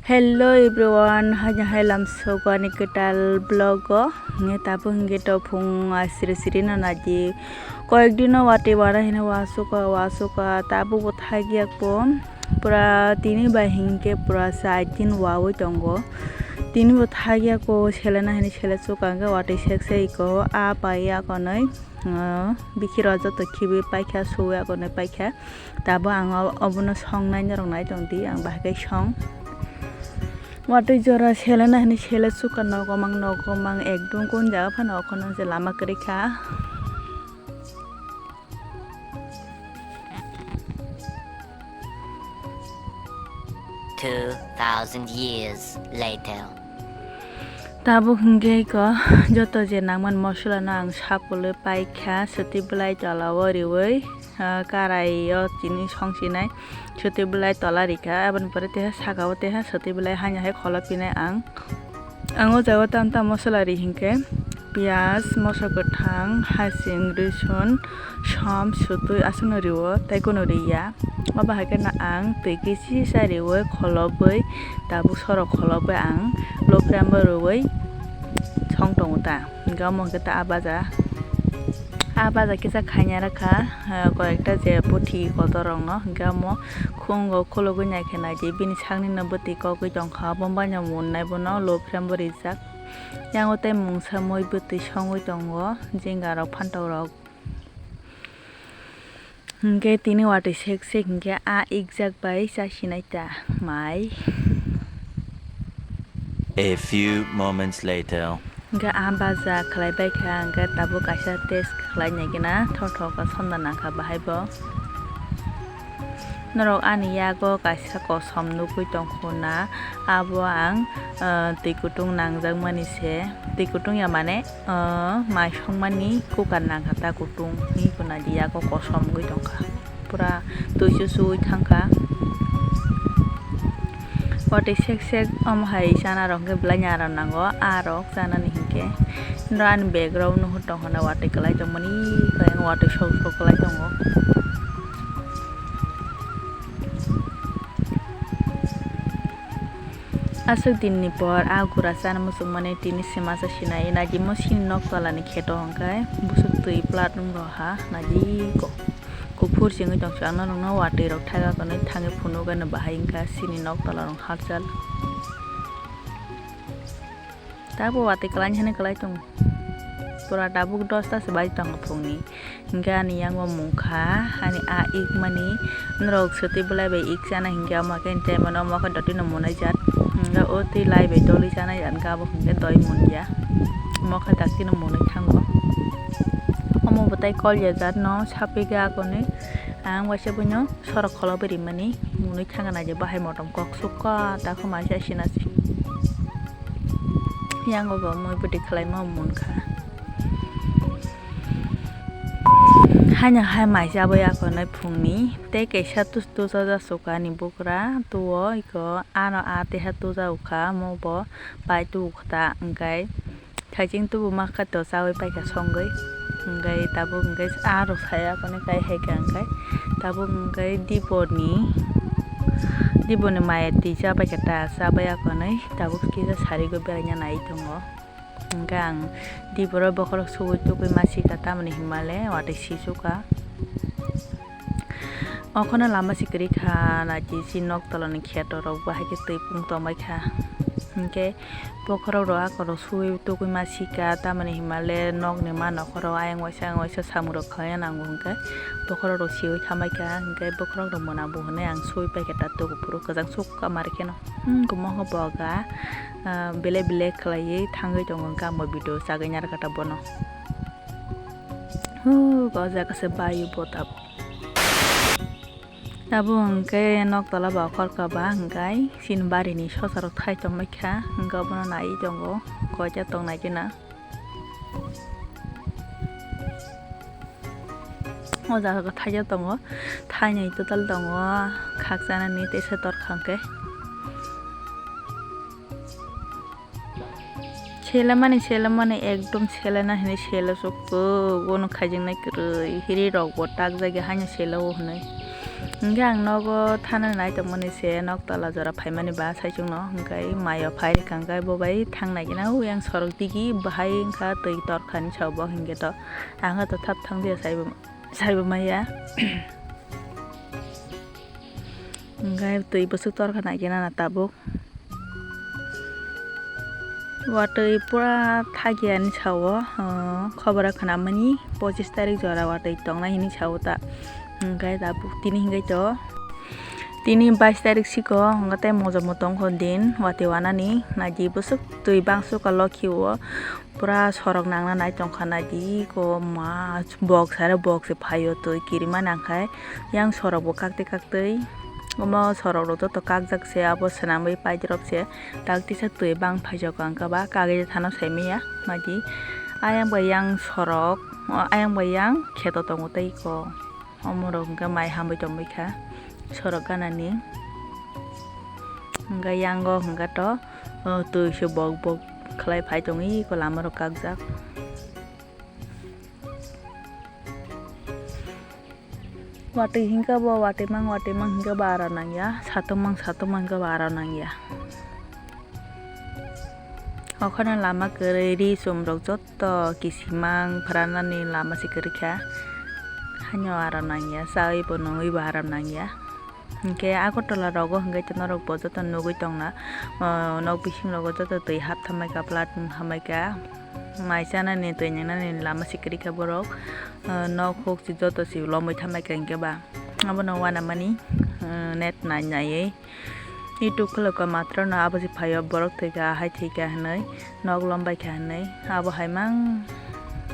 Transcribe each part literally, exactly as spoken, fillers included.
Hello everyone, haino hai lamsogo ani kwtal vlog o. Nge tabuk hwnkhe to phung asri sri no naidi. Koyek dino watwi wana hino wasoka, wasoka, tabuk bo thagya ko. Pura tini bai hwnkhe pura char din wawi tongo. Tini bo thagya ko, selena hini sele chuka hwnkhe watwi sek sek ko. A pai ya konwi, ah, bikhiro joto khibi paikha, suwi agonwi paikha. Tabuk ang o-, obono songnai norok nai tong di, ang bahai khe song. Watwi jora selena hini sele chuka nogo mang, nogo mang, ekdom kun jaga phano okhorno je lama kwrwi kha. Two thousand years later. Tabuk hwnkhe ko joto je nangmani mosola no ang sapulwi paikha, swtwi bwlai tola o riwi, ah, karai o tini songsinai swtwi bwlai tola rikha, aboni pore teha saka o teha swtwi bwlai haino hai kholo pinai ang. Ang o jaga o tam tam mosola ri hwnkhe, piyaj, moso kwthang, hasing, rwsun, som, sutwi aswkno rio, tei kunu ri ya. Obo hai kheno ang twi kisa riwi kholobwi, tabuk sorok kholobwi ang low flame o rwwi song tongo ta. Hwnkhe omo hwnkhe ta a baja, a baja kisa khaina rwkha, ah, koyekta je puthi kotor rokno, hwnkhe omo khungo khulugwi naikhe naidi, bini sakni no bwtwi kogwi tongkha, obo bai no munnai bono low flame bo rijak. Yango tei mungsa mui bwtwi songwi tongo, jinga rok, phantok rok. Hwnkhe tini watwi sek sek hwnkhe a ikjak bai chasinai ta mai. A few moments later. Hwnkhe a baja khlai bai kha, hwnkhe tabuk kaisa test khlai nai gina, thotho khe sonda nang kha bahai bo. Norok ani yago kaisa kosom nugwi tongkhu na, abo ang, ah, twi kutung nangjakmani se, twi kutung ya mane, ah, mai songmani cooker nangkha ta kutung hinwi khuna di yago kosom wngwi tongkha, pura twi chuchugwi thangkha. Watwi sek sek omo hai chana rok hwnkhe belai ni aram nango, a rok chanani hinkhe. Nw ani background nuhur tongkha na watwi kwlai tongmani, khe watwi sok sok kwlai tongo. Aswk din ni por a gura chana muchungmani tini se masa sinai, naidi mo sini nok tola ni kheto hwnkhe buswk twi plat wng rw ha, naidi ko. Kuphur sengwi tongsi ang norokno watwi rok thaga kwnwi thangwi phunuk gana bahai wngkha sini nok tola rok halchal. Tabuk watwi kwlai hwnwi kwlai tongo. Pura tabuk dosta se baji tongo phungni. Hwnkhe ani yango mungkha ani a ikmani norok swtwi bwlai bai ik chana hinkhe omo khe hintai mano omo khe dotino munai jat. Hwnkhe o twi lai bai dolwi chanai jat hwnkhe abo hwnkhe doi mun ya. Omo khe daktino munwi thango. Omo bwtai kol ya jat no saphi khe akonwi. Ang waisa buino sorok kholo bwrwi mani munwi thangna je bahai motom kok sukha ta khuma se sina se. Yango bo mui bwtwi khwlaima munkha. Haino hai mai chabwi akonwi phungni tei kaisa tus tusa jasukha ani bukra tuo iko ano a teha tuja ukha mo bo pai tu ukhta hwnkhe. Thaiching tubu ma khe to chawi paikha songwi. Hwnkhe tabuk hwnkhe a rw saya phano kai hai kha hwnkhe. Tabuk hwnkhe diboni, diboni maya twi cha paikha ta, cha bai aphano tabuk kisa sari go beraina nai tongo. Hwnkhe ang diboro bokhorok suwi tugwi ma sikha tamoni hinmale watwi sisukha. Okhorno lama se kwrwi kha, naidi si nok tolani kheto rok bo hai khe twi pung tongbai kha. Hinkhe bokhorok rok akorok suwi tugwi ma sika, tamoni hinmale nokni ma nokhorok ayang waisa ayang waisa samung rok khlaiya nango hinkhe bokhorok rok siwi thambai kha, hinkhe bokhorok rok mwnabo hinwi ang suwi pai kha ta tugo phuru kwchang sukha mari kheno. Hmm, omo khe boga, ah, belai belai khlaiwi thangwi tongo hinkhe ang bo video chagwi narwkha ta bono. Huh, o jaga se baio bo tabuk. Abo hwnkhe nok tola ba khorka ba hwnkhe chini barini sosa rok thai tongbai kha, hwnkhe obono naiwi tongo koita tongnai gina. O jaga thaijak tongo, thainwi total tongo khakchanani teisa torkha hwnkhe. Selemani, selemani, ekdom selena hinwi sele sukgo, bono khaijaknai kwrwi, hiri rok bo takjak ya haino sele o hinwi. Hingke ang nogo thana nai tongmani se, nok tola jora phaimani ba saichung no, hingke mayo phai rikha, hingke bo bai thang nai gina, o yang sorok digi bahai wngkha twi torkha ni sao bo, hingke to ang to thap thang dia saibo, saibo maya. Hingke twi bwswk torkha nai gina na tabuk. Watwi pura thakiya ni sao, ah, khobor khnamani pochis tarik jora watwi tongnai hinwi sao ta. Hingke tabuk tini hingke to, tini bais tarik siko, hingke tei mojomo tongkho din watwi wanani, naidi bwswk twi bangsuka lokhi o. Pura sorok nangna nai tongkha, naidi ko ma, bok sare bok se phaio twi kirima nangkhai, yang sorok bo kaktwi kaktwi. Omo sorok rok joto kakjak se, abo swnamwi paidrop se, tak tisa twi bang phaijak ang khe ba kagwi thano saimanya, naidi ayang bai yang sorok, ayang bai yang kheto tongo tei ko. Omorok hwnkhe mai hamwi tongwi kha sorok ganani. Hwnkhe yango hwnkhe to, o, twi se bok bok khlai phai tongwi eko lama rok kakjak. Watwi hwnkhe bo watwi mang watwi mang hwnkhe bo aro nangya, satung mang satung mang hwnkhe bo aro nangya. Okhorni lama kwrwi ri chum rok joto kisimang phranani lama se kwrwi kha. Haino aro nangya, chawi bo nungwi bo aro nangya. Hinkhe Agartala rogo hinkhe norok bo joto nugwi tongna, o, nok bising rogo joto twi hap thamai kha, flood wng thamai kha. Mai chanani twi nwngnani lama se kwrwi kha borok. O, nok huk se joto se lomwi thamai kha hinkhe ba. Abono uanamani, o, net nai naiwi. YouTube khulukha matrono abo se phaio borok thwikha, ahai thwikha hinwi, nok lom baikha hinwi, abo hai mang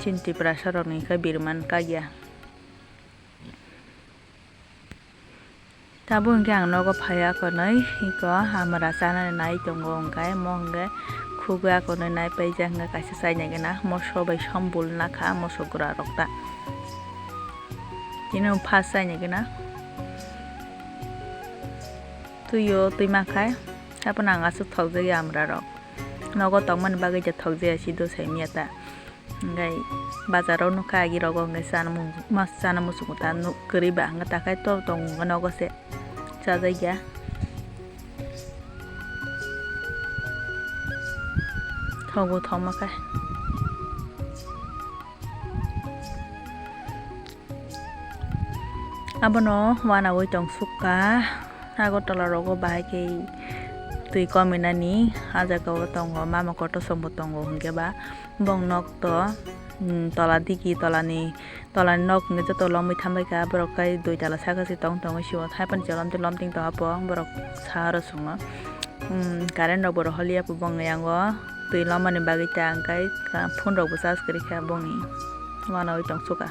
chini Tiprasa rokni khe birman kakya. Tabuk hinkhe ang nogo phaiya konwi, iko amra chanani nai tongo hwnkhe, mo hwnkhe khugwi akonwi nai paijak hwnkhe kaisa chainai gana, moso bai sombul nakha, moso gura rok ta. Tini first chainai gana. Twi o twi mankhai, abono ang aswk thokjakya amra rok. Nogo tongmani bagwi ja thokjakya sido saimanya ta. Hwnkhe bazar o nukha agi rogo hwnkhe chana mu-, mas chana muchungo ta nuk kwrwi ba hwnkhe takhai to tongo nogo se chajakya. Thogo thoma khe. Abono uanaui tong sukha. Agartala rogo bahai khe twi kominani, ah jaga o tongo mama kotor song bo tongo hinkhe ba bong nok to, mm, tola digi tolani, tolani nok hinkhe joto lomwi thambai kha, borok khai dui tala saka se tong tongwi sio, haiphano je lomtwi lomting tongkha bo borok sahoro chwngno. Hmm, current rok bo rohorliya bong yango twi lomani bagwi ta hwnkhe phone rok bo charge kwrwi kha bongni uanaui tong sukha.